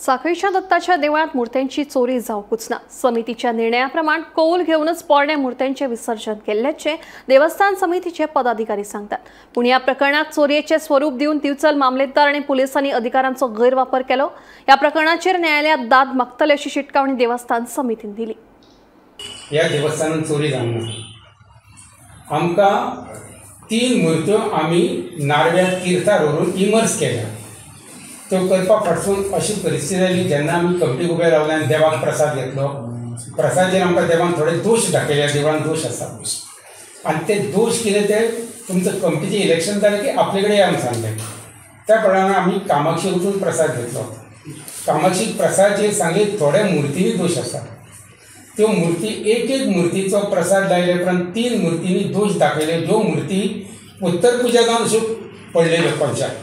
साखळीच्या दत्ताच्या देवळात मूर्त्यांची चोरी जावंकूच ना. समितीच्या निर्णयाप्रमाणे कौल घेऊनच पोरण्या मूर्त्यांचे विसर्जन केल्ल्याचे देवस्थान समितीचे पदाधिकारी सांगतात. पूण या प्रकरणात चोरयेचे स्वरूप दिवन दिवचल मामलेदार आणि पोलिसांनी अधिकारांचो गैरवापर केलो. या प्रकरणाचेर न्यायालयात दाद मागतले अशी शिटकावणी देवस्थान समितीन दिली. ह्या देवस्थानान चोरी जावंक ना. आमकां 3 मूर्त्यो आमी नार्व्या तीर्थार व्हरून इमर्स केल्या. त्यो करपा फाटसून अशी परिस्थिती जाली जेन्ना आमी कमिटीक उबे रावले आनी देवाक प्रसाद घेतलो. प्रसादाचेर आमकां देवान थोडे दोश दाखयले. देवळान दोश आसा आनी ते दोश कितें ते तुमचो कमिटीचें इलेक्शन जालें की आपले कडेन आमी सांगलें. त्या प्रमाणे आमी कामाक्षी वचून प्रसाद घेतलो. कामाक्षी प्रसादाचेर सांगले थोड्या मुर्तींनी दोश आसा. त्यो मुर्ती एक एक मुर्तीचो प्रसाद लायले उपरांत 3 मुर्तींनी दोश दाखयले. ज्यो मुर्ती उत्तर पुजा जावन अश्यो पडलेल्यो पंचाक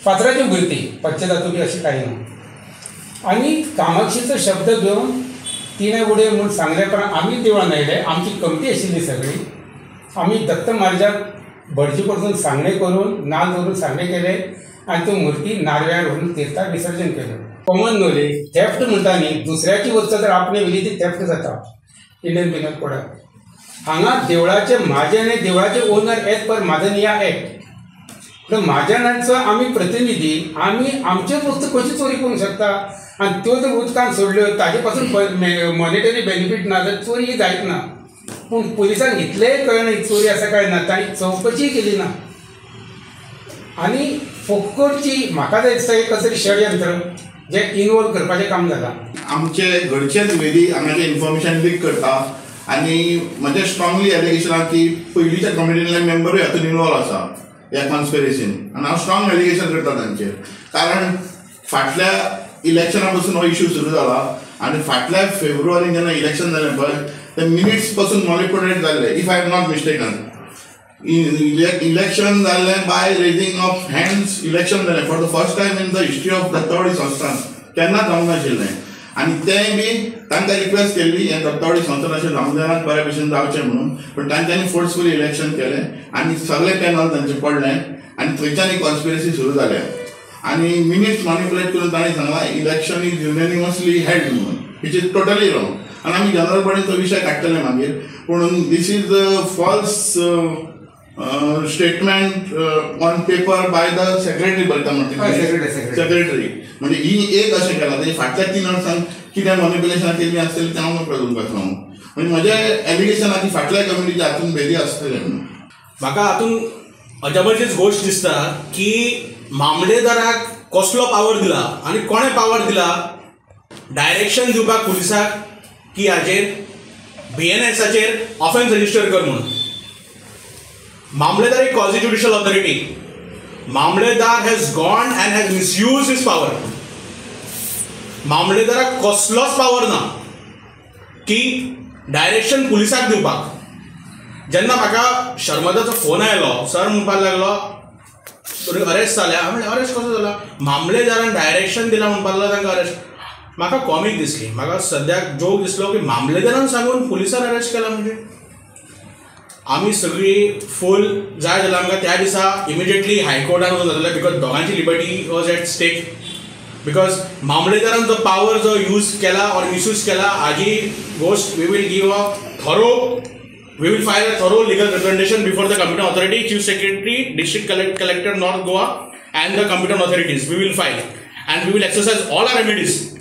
फातराची मूर्ती पंचधातू बी अशी कांय ना. आनी कामाक्षीचो शब्द घेवन तिणें उडय म्हूण सांगले उपरांत आमी देवळान आयले. आमची कमिटी आशिल्ली सगळी. आमी दत्त महाराजाक भटजी कडसून सांगणें करून नाल दवरून सांगणें केलें आनी त्यो मुर्ती नार्व्यार व्हरून तीर्थाक विसर्जन केलें. कॉमन नॉलेज थेफ्ट म्हणटा न्ही, दुसऱ्याची वस्तू जर आपणे व्हेली ती थेफ्ट जाता इंडियन पिनल कोडाक. हांगा देवळाचे म्हाजन आनी देवळाचे ओनर एज पर म्हाजन या एक्ट. पूण म्हाजनांचो आमी प्रतिनिधी, आमी आमचेच वस्तू कशी चोरी करूंक शकता? आनी त्यो जर उदकान सोडल्यो ताजे पासून मॉनिटरी बेनिफीट ना जाल्यार चोरी जायत ना. पूण पुलिसांक इतलेंय कळना ही चोरी आसा काय ना, तांणी चवकशीय केली ना. आनी फोकटची म्हाका जाय दिसता एक कसलें षडयंत्र जें इनवॉल्व करपाचें काम जालां. आमचे घरचेच वेदी हांगाचें इन्फॉर्मेशन लीक करता आनी म्हजें स्ट्रांगली एलिगेशन आहा की पयलींच्या कमिटींतले मेंबरूय हातून इनवॉल्व आसा ह्या कॉन्स्पिरसीन. आनी हांव स्ट्रांग एलिगेशन करता तांचेर, कारण फाटल्या इलेक्शना पासून हो इशू सुरू जाला आनी फाटल्या फेब्रुवारीन जेन्ना इलेक्शन जालें पळय ते मिनिट्स पासून मॉनिपुलेट जाल्ले. If I am not mistaken election जाल्लें by raising of hands. Election जालें for the first time in the history of Dattawadi Sansthan, केन्ना जावंक नाशिल्लें. आनी तेंय बी तांकां रिक्वेस्ट केल्ली हें दत्तावाडी संस्थान अशें जावंक जायना, बऱ्या भशेन जावचें म्हणून, पूण तांच्यांनी फोर्सफुली इलेक्शन केलें आनी सगळें पॅनल तांचें पडलें आनी थंयच्यान ही कॉन्स्पिरसी सुरू जाल्या. आनी मिनिट्स मॅनिपुलेट करून तांणी सांगलां इलेक्शन is युनॅनिमसली हेल्ड म्हणून, which is totally wrong. आनी आमी जनरल बॉडीन तो विशय काडटले मागीर, पूण this is false statement on paper by the secretary बरयता म्हणटा सेक्रेटरी. म्हणजे ही एक अशें केलां तेजी फाटल्या 3 वर्सांक कितें मॉनिपुलेशन केल्लीं आसतलीं तें हांव नकळो तुमकां सांगूं. म्हणजे म्हजें एलिगेशन आहा की फाटल्या कमिटीच्या हातून भेदी आसतलें म्हणून. म्हाका हातून अजबचीच गोश्ट दिसता की मामलेदाराक कसलो पावर दिला आनी कोणें पावर दिला डायरेक्शन दिवपाक पुलिसाक की हाजेर BNSाचेर ऑफेन्स रजिस्टर कर म्हणून. मामलेदार एक quasi judicial authority. Mamledar has gone and has misuse his power. मामलेदाराक कसलोच पावर ना की डायरेक्शन पुलिसाक दिवपाक. जेन्ना म्हाका शर्मदाचो फोन आयलो, सर म्हणपाक लागलो अरेस्ट जाल्या. हांवें म्हणलें अरेस्ट कसो जाला? मामलेदारान डायरेक्शन दिलां म्हणपाक लागलो तांकां अरेस्ट. म्हाका कॉमीक दिसली, म्हाका सद्याक जोक दिसलो की मामलेदारान सांगून पुलिसान अरेस्ट केला. म्हणजे आमी सगळीं फूल जाय जाल्यार आमकां त्या दिसा इमिजिएटली हायकोर्टान वचून जातलें, because दोगांची liberty was at stake. Because मामलेदारान जो पावर जो यूज केला ऑर मिसयूज केला हाजी गोश्ट we will give a thorough, we will file a thorough legal representation before the competent authority, chief secretary, district collector North Goa and the competent authorities. We will file and we will exercise all our remedies.